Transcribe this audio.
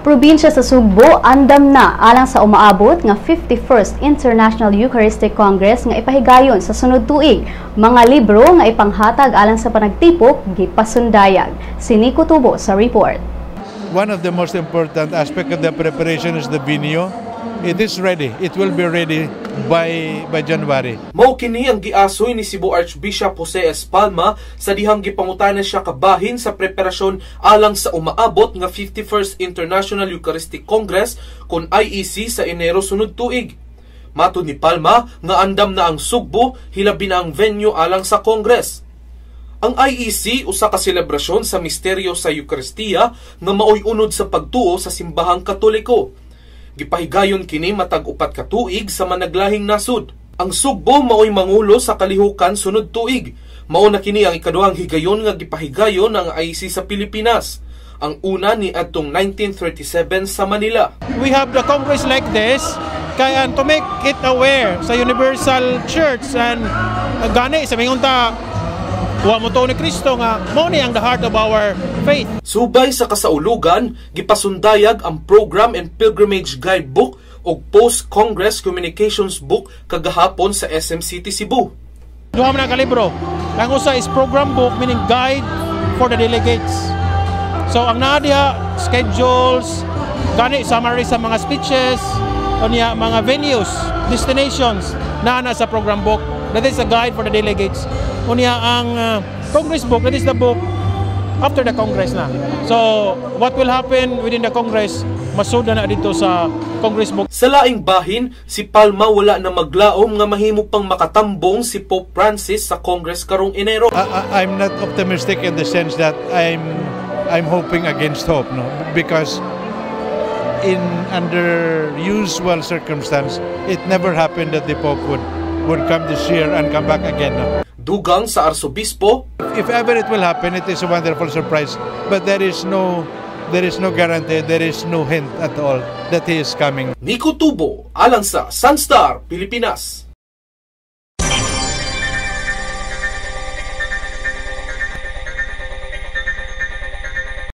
Probinsya sa Sugbo andam na alang sa umaabot nga 51st International Eucharistic Congress nga ipahigayon sa sunod tuig. Mga libro nga ipanghatag alang sa panagtipok gipasundayag. Si Nico Tubo sa report. One of the most important aspect of the preparation is the venue. It is ready. It will be ready by January. Mao kini ang giasoy ni Cebu Archbishop Jose S. Palma sa dihang gipangutana siya kabahin sa preparasyon alang sa umaabot nga 51st International Eucharistic Congress kon IEC sa Enero sunod tuig. Matod ni Palma nga andam na ang Sugbo, hilabi na ang venue alang sa Congress. Ang IEC usa ka selebrasyon sa misteryo sa Eukaristiya nga maoy unod sa pagtuo sa simbahang Katoliko. Gipahigayon kini matag 4 ka tuig sa managlahing nasud. Ang Sugbo maoy mangulo sa kalihukan sunod tuig. Mao na kini ang ikaduhang higayon nga gipahigayon ang IEC sa Pilipinas. Ang una ni adtong 1937 sa Manila. We have the Congress like this kay to make it aware sa Universal Church and gani sa mingon ta wa mo ni Kristo nga mao ni ang the heart of our faith. Subay sa kasaulugan, gipasundayag ang Program and Pilgrimage Guidebook ug Post-Congress Communications Book kagahapon sa SM City Cebu. Duha man ka libro. Ang usa is program book, meaning guide for the delegates. So ang naa diha, schedules, gani summary sa mga speeches, unya mga venues, destinations naa na sa program book. That is a guide for the delegates. Unya ang Congress book, that is the book after the Congress na. So what will happen within the Congress, masuda na dito sa Congress book. Sa laing bahin, si Palma wala na maglaom nga mahimo pang makatambong si Pope Francis sa Congress karong Enero. I'm not optimistic in the sense that I'm hoping against hope, no, because in under usual circumstance, it never happened that the Pope would come this year and come back again. No? Dugang sa Arsobispo, If ever it will happen, it is a wonderful surprise. But there is no guarantee, there is no hint at all that he is coming. Nico Tubo, alang sa Sunstar, Pilipinas.